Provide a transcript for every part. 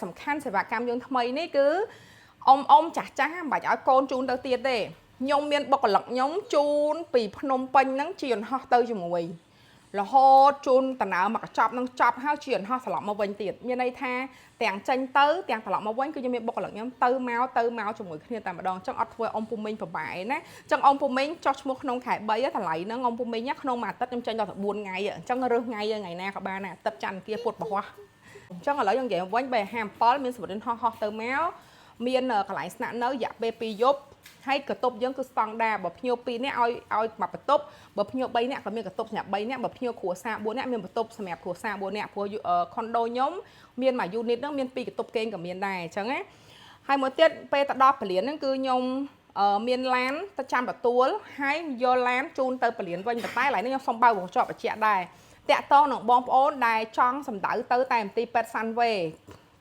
សំខាន់សេវាកម្មយើងថ្មីនេះគឺអ៊ំអ៊ំចាស់ចាស់មិនបាច់ឲ្យកូនជូនទៅទៀតទេខ្ញុំមានបុគ្គលិកខ្ញុំជូនពីភ្នំពេញហ្នឹងជាយន្តហោះទៅជាមួយរហូតជូនដំណើរមកកញ្ចប់ហ្នឹងចប់ហើយជាយន្តហោះត្រឡប់មកវិញទៀតមានន័យថាទាំងចេញទៅទាំងត្រឡប់មកវិញគឺខ្ញុំមានបុគ្គលិកខ្ញុំទៅមកទៅមកជាមួយគ្នាតែម្ដងអញ្ចឹងអត់ធ្វើឲ្យអ៊ំពូមីងពិបាកឯណាអញ្ចឹងអ៊ំពូមីងចុះឈ្មោះក្នុងខែ3តម្លៃហ្នឹងអ៊ំពូមីងក្នុងមួយអាទិត្យខ្ញុំចេញដល់តែ4ថ្ងៃអញ្ចឹងរើសថ្ងៃថ្ងៃណាក៏បានដែរអាទិត្យច័ន្ទអង្គារពុធពហុអញ្ចឹងឥឡូវយើងនិយាយវិញ357មានសុវត្ថិហោះហោះទៅមកមានកន្លែងស្នាក់នៅរយៈពេល2យប់ហើយកន្ទប់យើងគឺស្តង់ដាបើភ្ញៀវ2នាក់ឲ្យឲ្យមកបន្ទប់បើភ្ញៀវ3នាក់ក៏មានកន្ទប់សម្រាប់3នាក់បើភ្ញៀវគ្រួសារ4នាក់មានបន្ទប់សម្រាប់គ្រួសារ4នាក់ព្រោះខុនដូខ្ញុំមានមួយ unit ហ្នឹងមាន2កន្ទប់គេងក៏មានដែរអញ្ចឹងណាហើយមួយទៀតពេលទៅដល់ពលានហ្នឹងគឺខ្ញុំមានឡានទៅចាំទទួលហើយយកឡានជូនទៅពលានវិញប៉ុន្តែឥឡូវនេះខ្ញុំសុំបើកវងជាប់បញ្ជាក់ដែរតាក់តងនឹងបងប្អូនដែលចង់សម្ដៅទៅតែមន្ទីរពេទ្យសាន់វេ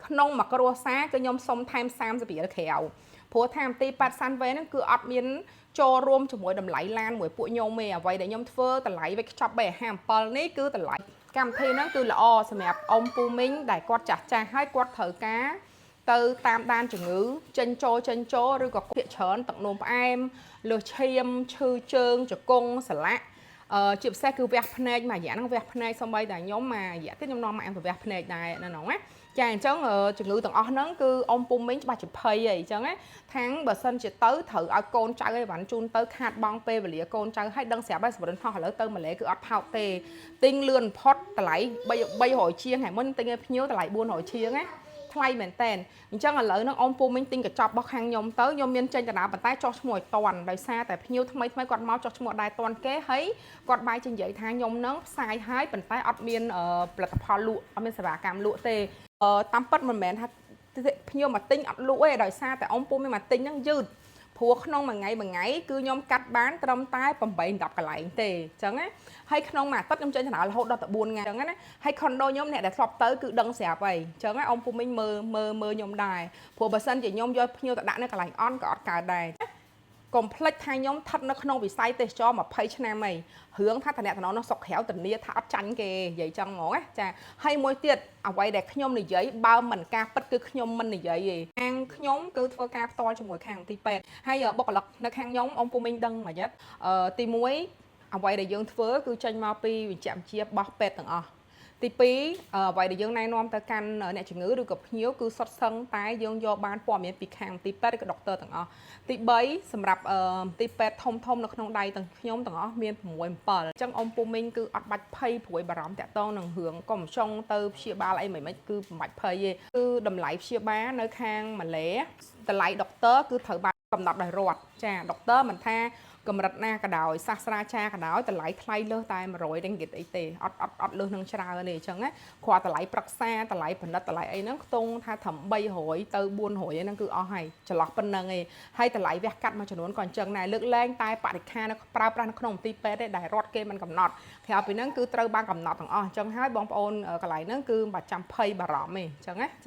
ក្នុងមួយគ្រួសារគឺខ្ញុំសុំថែម30រៀលក្រៅព្រោះថាមន្ទីរពេទ្យសាន់វេហ្នឹងគឺអត់មានចូលរួមជាមួយតម្លៃឡានមួយពួកខ្ញុំទេអ្វីដែលខ្ញុំធ្វើតម្លៃវេចខ្ចប់357នេះគឺតម្លៃកម្មវិធីហ្នឹងគឺល្អសម្រាប់អ៊ំពូមីងដែលគាត់ចាស់ចាស់ហើយគាត់ត្រូវការទៅតាមដានជំងឺចេញចូលចេញចូលឬក៏ភាកច្រើនទឹកនោមផ្អែមលើសឈាមឈឺជើងជង្គង់សន្លាក់ជាពិសេសគឺវះភ្នែកមួយរយៈហ្នឹងវះភ្នែកសំបីតែខ្ញុំមួយរយៈទៀតខ្ញុំនាំម៉ាក់ទៅវះភ្នែកដែរណាហ្នឹងណាចាអញ្ចឹងជំងឺទាំងអស់ហ្នឹងគឺអ៊ំពូមីងច្បាស់ជាភ័យអីអញ្ចឹងណាខាងបើសិនជាទៅត្រូវឲ្យកូនចៅអីវ៉ាន់ជូនទៅខាតបងពេលវេលាកូនចៅឲ្យដឹងស្រាប់ហើយសម្រិនហោះឥឡូវទៅម៉ាឡេគឺអត់ផោកទេទិញលឿនផុតតម្លៃ300ជាងហើយមុនទិញឲ្យភ្ញៀវតម្លៃ400ជាងណាថ្លៃមែនតែនអញ្ចឹងឥឡូវហ្នឹងអ៊ំពូមីងទិញកញ្ចប់របស់ខាងខ្ញុំទៅខ្ញុំមានចេញតារាប៉ុន្តែចោះឈ្មោះឲ្យតន់ដោយសារតែភ្ញៀវថ្មីថ្មីគាត់មកចោះឈ្មោះដែរតន់គេហើយគាត់បាយចេញនិយាយថាខ្ញុំនឹងផ្សាយហើយប៉ុន្តែអត់មានផលិតផលលក់អត់មានសេវាកម្មលក់ទេតាមពិតមិនមែនថាភ្ញៀវមកទិញអត់លក់ទេដោយសារតែអ៊ំពូមីងមកទិញហ្នឹងយឺតព្រោះក្នុងមួយថ្ងៃមួយថ្ងៃគឺខ្ញុំកាត់បានត្រឹមតែ8 10កន្លែងទេអញ្ចឹងណាហើយក្នុងមួយអាទិត្យខ្ញុំចេញដំណើររហូតដល់តែ4ថ្ងៃអញ្ចឹងណាហើយខុនដូខ្ញុំអ្នកដែលធ្លាប់ទៅគឺដឹងស្រាប់ហើយអញ្ចឹងណាអ៊ំពូមីងមើលមើលមើលខ្ញុំដែរព្រោះបើសិនជាខ្ញុំយកភ្ញៀវទៅដាក់នៅកន្លែងអន់ក៏អត់កើតដែរកុំភ្លេចថាខ្ញុំស្ថិតនៅក្នុងវិស័យទេសចរ20ឆ្នាំហើយរឿងថាតំណតំណនៅស្រុកក្រៅធានាថាអត់ចាញ់គេនិយាយចឹងហ្មងណាចាហើយមួយទៀតអ្វីដែលខ្ញុំនិយាយបើមិនការពិតគឺខ្ញុំមិននិយាយទេខាងខ្ញុំគឺធ្វើការផ្ទាល់ជាមួយខាងមន្ទីរពេទ្យហើយបុគ្គលិកនៅខាងខ្ញុំអ៊ំពូមីងដឹងមួយយិតទី1អ្វីដែលយើងធ្វើគឺចេញមកពីវិជ្ជាវិជ្ជារបស់ពេទ្យទាំងអស់ទី2អ្វីដែលយើងណែនាំទៅកាន់អ្នកជំងឺឬក៏ភ្ញៀវគឺសុទ្ធសឹងតែយើងយកបានព័ត៌មានពីខាងមន្ទីរពេទ្យឬក៏ដុកទ័រទាំងអស់ទី3សម្រាប់មន្ទីរពេទ្យធំធំនៅក្នុងដៃទាំងខ្ញុំទាំងអស់មាន6 7អញ្ចឹងអ៊ំពូមីងគឺអត់បាច់ភ័យព្រួយបារម្ភតាក់ទងនឹងរឿងកុំចង់ទៅព្យាបាលអីមិនមិនគឺមិនបាច់ភ័យទេគឺតម្លៃព្យាបាលនៅខាងម៉ាឡេតម្លៃដុកទ័រគឺត្រូវបានកំណត់ដោយរដ្ឋចាដុកទ័រមិនថាកម្រិតណាក៏ដោយសាស្ត្រាចារ្យក៏ដោយតម្លៃថ្លៃលើសតែ100រៀងគិតអីទេអត់អត់អត់លើសនឹងច្រើនទេអញ្ចឹងណាគ្រាន់តម្លៃប្រឹក្សាតម្លៃផលិតតម្លៃអីហ្នឹងខ្ទង់ថាត្រឹម300ទៅ400ហ្នឹងគឺអស់ហើយចន្លោះប៉ុណ្្នឹងឯងហើយតម្លៃវះកាត់មួយចំនួនក៏អញ្ចឹងដែរលើកលែងតែបរិខានៅប្រើប្រាស់នៅក្នុងមន្ទីរពេទ្យទេដែលរដ្ឋគេមិនកំណត់ក្រៅពីហ្នឹងគឺត្រូវបានកំណត់ទាំងអស់អញ្ចឹងហើយបងប្អូនកន្លែងហ្នឹងគឺមិនបាច់ចាំភ័យបារម្ភទេអញ្ចឹងណា។